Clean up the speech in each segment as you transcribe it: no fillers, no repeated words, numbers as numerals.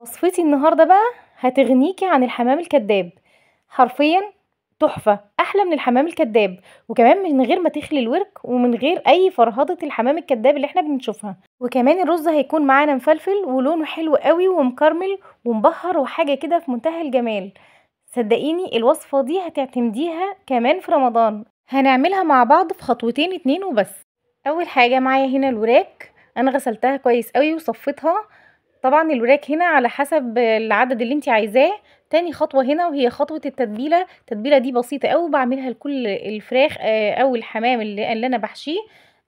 وصفتي النهارده بقى هتغنيكي عن الحمام الكداب، حرفيا تحفة، احلى من الحمام الكداب، وكمان من غير ما تخلي الورك ومن غير اي فرهضه الحمام الكداب اللي احنا بنشوفها. وكمان الرز هيكون معانا مفلفل ولونه حلو قوي ومكرمل ومبهر وحاجه كده في منتهى الجمال. صدقيني الوصفة دي هتعتمديها كمان في رمضان. هنعملها مع بعض في خطوتين اتنين وبس. اول حاجة معايا هنا الوراك، انا غسلتها كويس قوي وصفيتها. طبعا الوراك هنا على حسب العدد اللي انت عايزاه. تاني خطوة هنا وهي خطوة التتبيله. التتبيله دي بسيطة قوي، بعملها لكل الفراخ او الحمام اللي انا بحشيه.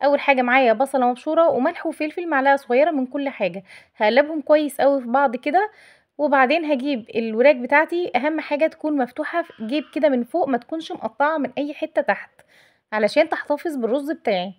اول حاجة معايا بصله مبشوره وملح وفلفل، معلقه صغيرة من كل حاجة. هقلبهم كويس قوي في بعض كده، وبعدين هجيب الوراك بتاعتي. اهم حاجة تكون مفتوحة في جيب كده من فوق، ما تكونش مقطعه من اي حتة تحت علشان تحتفظ بالرز بتاعي.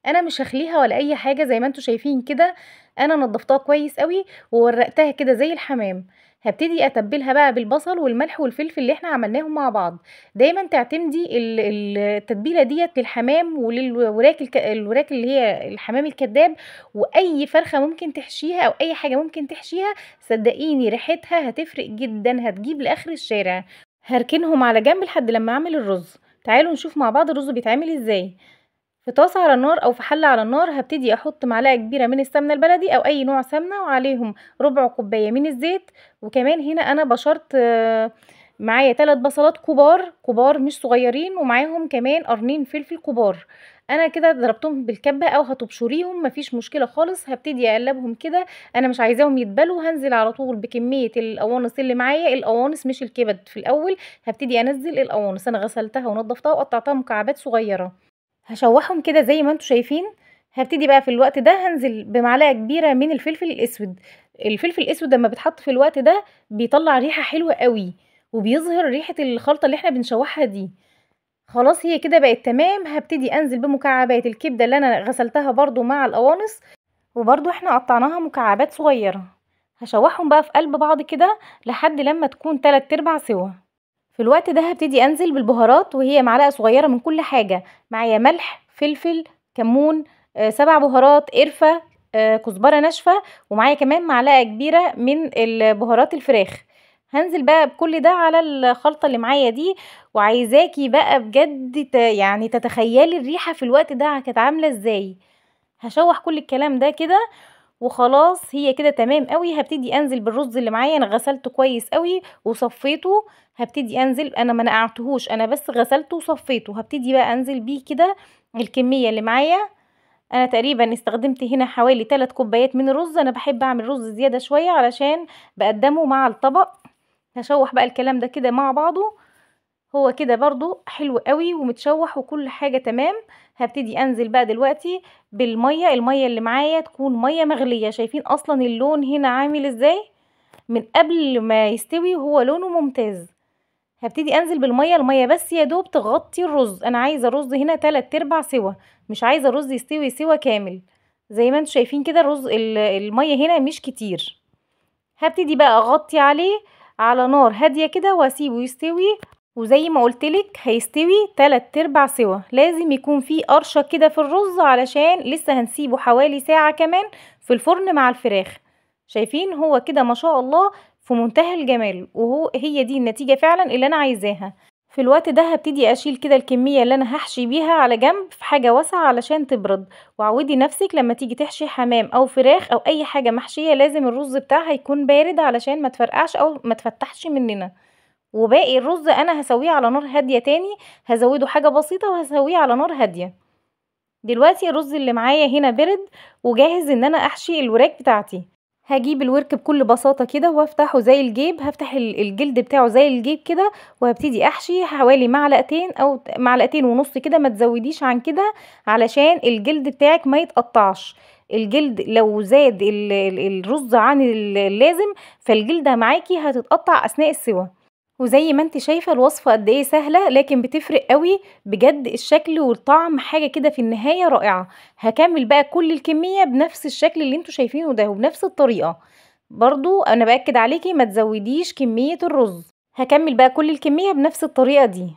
انا مش هخليها ولا اي حاجة، زي ما انتم شايفين كده انا نضفتها كويس قوي وورقتها كده زي الحمام. هبتدي اتبلها بقى بالبصل والملح والفلفل اللي احنا عملناهم مع بعض. دايما تعتمدي التتبيله ديت للحمام وللوراك، الوراك اللي هي الحمام الكداب، واي فرخة ممكن تحشيها او اي حاجة ممكن تحشيها. صدقيني ريحتها هتفرق جدا، هتجيب لاخر الشارع. هركنهم على جنب لحد لما اعمل الرز. تعالوا نشوف مع بعض الرز بيتعمل ازاي. في طاسه على النار او في حله على النار هبتدي احط معلقه كبيرة من السمنة البلدي او اي نوع سمنه، وعليهم ربع كوباية من الزيت. وكمان هنا انا بشرت معايا 3 بصلات كبار كبار مش صغيرين، ومعاهم كمان قرنين فلفل كبار. انا كده ضربتهم بالكبه او هتبشريهم مفيش مشكلة خالص. هبتدي اقلبهم كده، انا مش عايزاهم يتبلوا. هنزل على طول بكمية القوانص اللي معايا، القوانص مش الكبد. في الاول هبتدي انزل القوانص، انا غسلتها ونضفتها وقطعتها مكعبات صغيرة. هشوحهم كده زي ما انتم شايفين. هبتدي بقى في الوقت ده هنزل بمعلقه كبيرة من الفلفل الاسود. الفلفل الاسود لما بيتحط في الوقت ده بيطلع ريحه حلوة قوي، وبيظهر ريحه الخلطة اللي احنا بنشوحها دي. خلاص هي كده بقت تمام. هبتدي انزل بمكعبات الكبده اللي انا غسلتها برضو مع القوانص، وبرضو احنا قطعناها مكعبات صغيرة. هشوحهم بقى في قلب بعض كده لحد لما تكون 3/4 سوا. في الوقت ده هبتدي انزل بالبهارات، وهي معلقه صغيرة من كل حاجة. معايا ملح، فلفل، كمون، 7 بهارات، قرفه، كزبره ناشفة، ومعايا كمان معلقه كبيرة من البهارات الفراخ. هنزل بقى بكل ده على الخلطة اللي معايا دي، وعايزاكي بقى بجد يعني تتخيلي الريحة في الوقت ده كانت عامله ازاي. هشوح كل الكلام ده كده وخلاص هي كده تمام قوي. هبتدي انزل بالرز اللي معايا، انا غسلته كويس قوي وصفيته. هبتدي انزل، انا ما نقعتهوش، انا بس غسلته وصفيته. هبتدي بقى انزل بيه كده الكمية اللي معايا. انا تقريبا استخدمت هنا حوالي 3 كوبايات من الرز. انا بحب اعمل رز زيادة شوية علشان بقدمه مع الطبق. هشوح بقى الكلام ده كده مع بعضه. هو كده برضو حلو قوي ومتشوح وكل حاجة تمام. هبتدي انزل بقى دلوقتي بالمية. المية اللي معايا تكون مية مغليه. شايفين اصلا اللون هنا عامل ازاي من قبل ما يستوي، وهو لونه ممتاز. هبتدي انزل بالمية، المية بس يا دوب تغطي الرز. انا عايزه الرز هنا 3/4 سوا، مش عايزه الرز يستوي سوا كامل. زي ما انتم شايفين كده الرز المية هنا مش كتير. هبتدي بقى اغطي عليه على نار هادية كده واسيبه يستوي. وزي ما قلتلك هيستوي 3/4 سوا. لازم يكون فيه قرشه كده في الرز علشان لسه هنسيبه حوالي ساعة كمان في الفرن مع الفراخ. شايفين هو كده ما شاء الله في منتهى الجمال، وهو هي دي النتيجة فعلا اللي انا عايزاها. في الوقت ده هبتدي اشيل كده الكمية اللي انا هحشي بيها على جنب في حاجة واسعة علشان تبرد. وعودي نفسك لما تيجي تحشي حمام او فراخ او اي حاجة محشيه لازم الرز بتاعها يكون بارد علشان ما تفرقعش او ما تفتحش مننا. وباقي الرز انا هسويه على نار هادية تاني، هزوده حاجة بسيطة وهسويه على نار هادية. دلوقتي الرز اللي معايا هنا برد وجاهز ان انا احشي الوراك بتاعتي. هجيب الورك بكل بساطة كده وافتحه زي الجيب، هفتح الجلد بتاعه زي الجيب كده، وهبتدي احشي حوالي معلقتين او 2.5 معلقة كده، ما تزوديش عن كده علشان الجلد بتاعك ما يتقطعش. الجلد لو زاد الرز عن اللازم فالجلده معاكي هتتقطع اثناء السوى. وزي ما انت شايفه الوصفة قد ايه سهلة، لكن بتفرق قوي بجد، الشكل والطعم حاجة كده في النهاية رائعة. هكمل بقى كل الكمية بنفس الشكل اللي انتوا شايفينه ده وبنفس الطريقة. برضو انا باكد عليكي ما تزوديش كمية الرز. هكمل بقى كل الكمية بنفس الطريقة دي.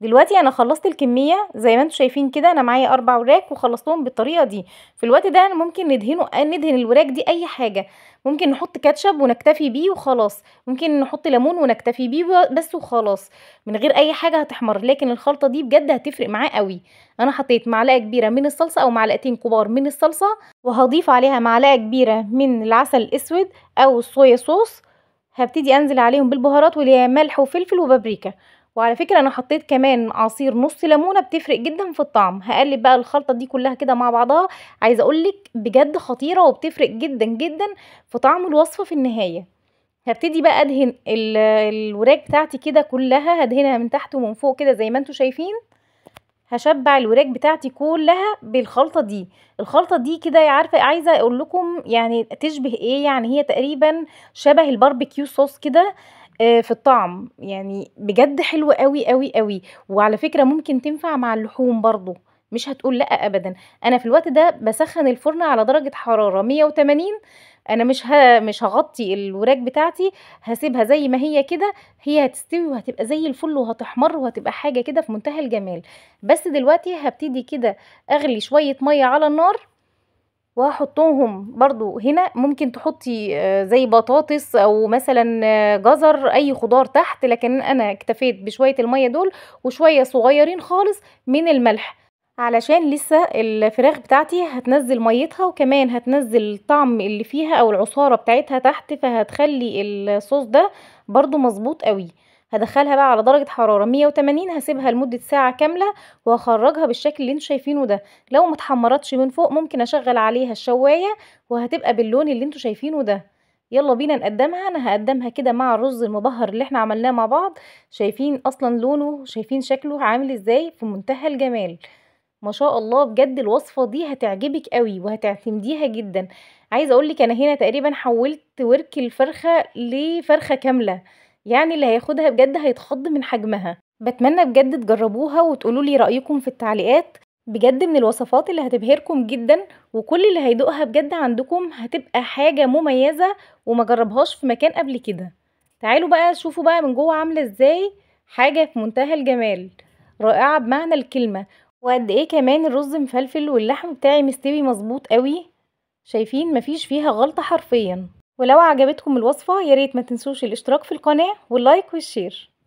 دلوقتي انا خلصت الكمية زي ما انتم شايفين كده، انا معايا 4 وراك وخلصتهم بالطريقة دي. في الوقت ده انا ممكن ندهن الوراك دي اي حاجة، ممكن نحط كاتشب ونكتفي بيه وخلاص، ممكن نحط ليمون ونكتفي بيه بس وخلاص، من غير اي حاجة هتحمر. لكن الخلطة دي بجد هتفرق معاه قوي. انا حطيت معلقه كبيرة من الصلصه او معلقتين كبار من الصلصه، وهضيف عليها معلقه كبيرة من العسل الاسود او الصويا صوص. هبتدي انزل عليهم بالبهارات واللي هي ملح وفلفل وبابريكا. وعلى فكرة انا حطيت كمان عصير نص ليمونه، بتفرق جدا في الطعم. هقلب بقى الخلطة دي كلها كده مع بعضها. عايزه اقولك بجد خطيرة وبتفرق جدا جدا في طعم الوصفة في النهاية. هبتدي بقى ادهن الوراك بتاعتي كده كلها، هدهنها من تحت ومن فوق كده زي ما انتم شايفين. هشبع الوراك بتاعتي كلها بالخلطه دي. الخلطة دي كده عارفه عايزه اقول لكم يعني تشبه ايه، يعني هي تقريبا شبه ال barbecue sauce كده في الطعم، يعني بجد حلو قوي قوي قوي. وعلى فكرة ممكن تنفع مع اللحوم برضو، مش هتقول لا ابدا. انا في الوقت ده بسخن الفرن على درجة حرارة 180. انا مش هغطي الوراك بتاعتي، هسيبها زي ما هي كده، هي هتستوي وهتبقى زي الفل وهتحمر وهتبقى حاجة كده في منتهى الجمال. بس دلوقتي هبتدي كده اغلي شوية مية على النار وهحطهم برضو هنا. ممكن تحطي زي بطاطس او مثلا جزر، اي خضار تحت، لكن انا اكتفيت بشوية المية دول وشوية صغيرين خالص من الملح، علشان لسه الفراخ بتاعتي هتنزل ميتها، وكمان هتنزل الطعم اللي فيها او العصارة بتاعتها تحت، فهتخلي الصوص ده برضو مظبوط قوي. هدخلها بقى على درجة حرارة 180، هسيبها لمدة ساعة كاملة وهخرجها بالشكل اللي انتوا شايفينه ده. لو ما اتحمرتش من فوق ممكن اشغل عليها الشواية وهتبقى باللون اللي انتوا شايفينه ده. يلا بينا نقدمها. انا هقدمها كده مع الرز المبهر اللي احنا عملناه مع بعض. شايفين اصلا لونه، شايفين شكله عامل ازاي، في منتهى الجمال ما شاء الله. بجد الوصفة دي هتعجبك قوي وهتعتمديها جدا. عايزة اقولك انا هنا تقريبا حولت ورك الفرخة لفرخة كاملة، يعني اللي هياخدها بجد هيتخض من حجمها. بتمنى بجد تجربوها وتقولوا لي رأيكم في التعليقات. بجد من الوصفات اللي هتبهركم جدا، وكل اللي هيدوقها بجد عندكم هتبقى حاجة مميزة وما جربهاش في مكان قبل كده. تعالوا بقى شوفوا بقى من جوه عاملة ازاي، حاجة في منتهى الجمال، رائعة بمعنى الكلمة. وقد ايه كمان الرز مفلفل واللحم بتاعي مستوي مظبوط قوي، شايفين مفيش فيها غلطة حرفيا. ولو عجبتكم الوصفة ياريت ما تنسوش الاشتراك في القناة وال like وال share.